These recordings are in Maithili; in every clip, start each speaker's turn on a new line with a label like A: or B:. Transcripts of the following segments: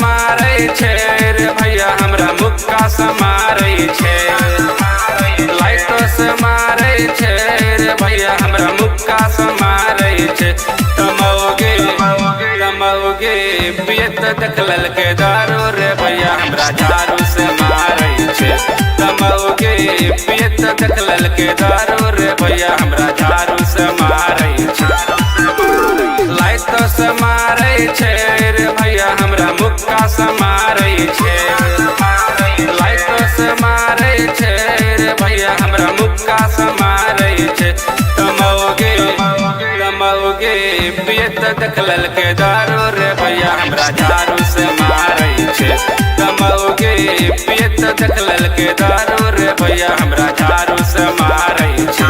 A: मारै छै रे भैया हमरा मुक्का से मारै छै, लाइट से मारै छै रे भैया हमरा मुक्का से मारै छै। तमौगे तमौगे पियत देखलल के दारू रे भैया हमरा झाड़ू से मारै छै। तमौगे पियत देखलल के दारू रे भैया हमरा झाड़ू से मारै छै, लाइट से मारै छै रे भैया हमरा मुक्का से मारै छै, लाइट से मारै छै रे भैया हमरा मुक्का से मारै छै। तमौगे तमौगे पियत देखलल के दारू रे भैया हमरा झाड़ू से मारै छै। तमौगे पियत देखलल के दारू रे भैया हमरा झाड़ू से मारै छै।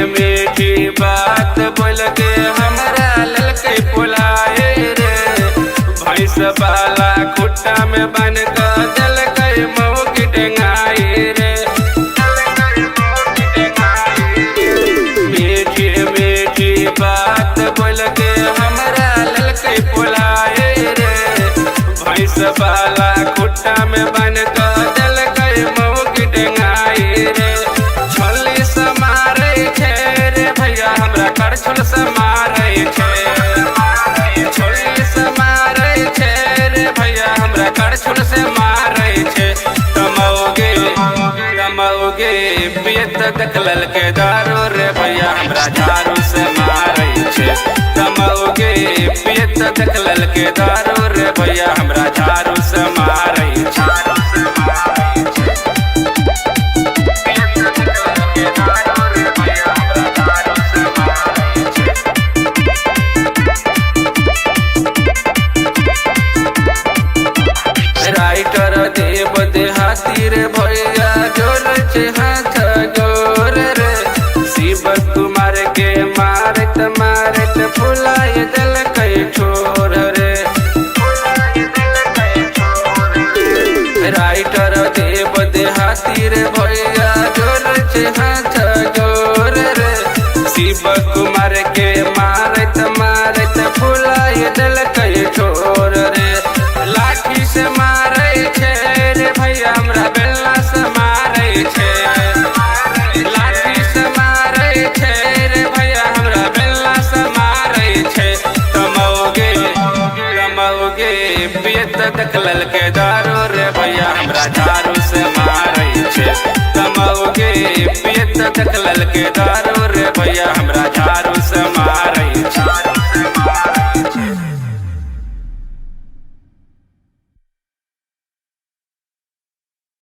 A: मीठी बात बोल के हमरा ललकै पोलाए रे, भैंस वाला खुट्टा में बन के देलकै मौकी डेंगाए रे। मीठी मीठी बात बोल के हमरा ललकै पोलाए रे, भैंस वाला खुट्टा में बन के देलकै मौकी डेंगाए रे। करछुल से मारै छै, छोली से मारै छै रे भैया हमरा करछुल से मारै छै। तमौगे तमौगे पियत देखलल के दारू रे भैया हमरा झाड़ू से मारै छै। तमौगे पियत देखलल के दारू रे भैया हमरा झाड़ू से मारै छै। राइटर देव देहाती रे भैया जोर छै हाथ गोर रे, शिव कुमार के मारत मारत फुलाय देलकै ठोर रे। राइटर देव देहाती रे भैया जोर छै हाथ गोर रे, शिव कुमार के मारत मारत फुलाय देलकै ठोर रे। लाठी से मारै छै रे भैया हमरा बेलना से मारै छै, लाठी से मारै छै रे भैया हमरा बेलना से मारै छै। तमौगे तमौगे पियत देखलल के दारू रे भैया हमरा झाड़ू से मारै छै। तमौगे पियत देखलल के दारू रे भैया हमरा झाड़ू